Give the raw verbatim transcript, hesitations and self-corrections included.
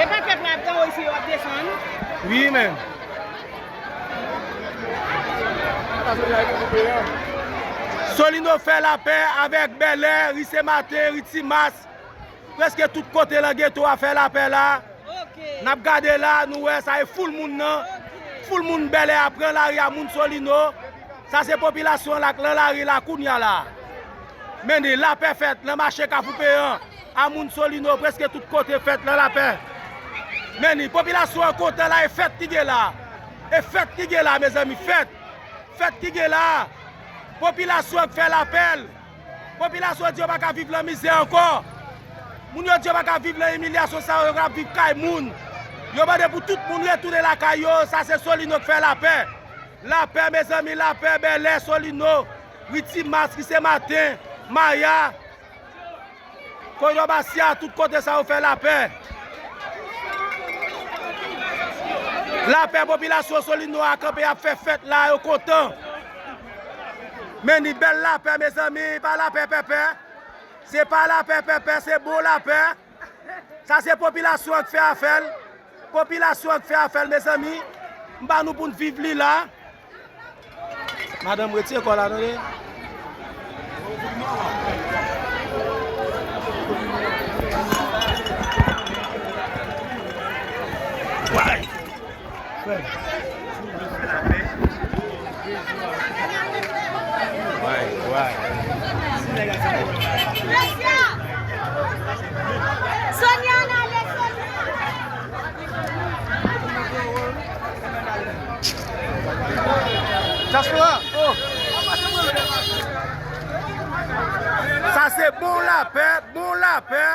E pa pèp la ap anwo isi yo ap desann. Wi, men. Solino fè lapè avèk Bèlè, ri Senmaten, ri Timas. Prèske tout kote nan geto a fè lapè la. N ap gade la, nou wè sa e foul moun nan. Foul moun Bèlè a pran lari a, moun Solino. Sa se popilasyon an k lan lari la kounye a la. Men ni lapè fèt nan mache Kafou Peyan a, moun Solino, prèske tout kote fèt lan lapè. Men ni popilasyon an kontan la, e fèt ki gen la. E fèt ki gen la, mezanmi, fèt. Fèt ki gen la. Popilasyon an k fè lapè l. Popilasyon an di yo pa ka viv lan mizè ankò. Moun yo di yo pa ka viv lan imilyasyon sa yo, yo ka viv kay moun. Yo mande pou tout moun retounen lakay yo, sa se Solino k fè lapè. Lapè, mezanmi, lapè, Bèlè, Solino, ri Timas, ri Senmaten, Maya, Koridò Basya, tout kote sa yo fè lapè. Lapè, popilasyon Solino a kanpe, y ap fè fèt la, yo kontan. Men ni bèl lapè, mezanmi, pa lapè pèpè. Se pa lapè pèpè, se bon lapè. Sa se popilasyon an k fè afè l. Popilasyon an k fè afè l, mezanmi. M ba nou pou n viv li la. Madanm, retire kò la, tande. Way, way. Sonia, ann ale, Sonia. Dyaspora, oh. Sa se bon lapè, bon lapè.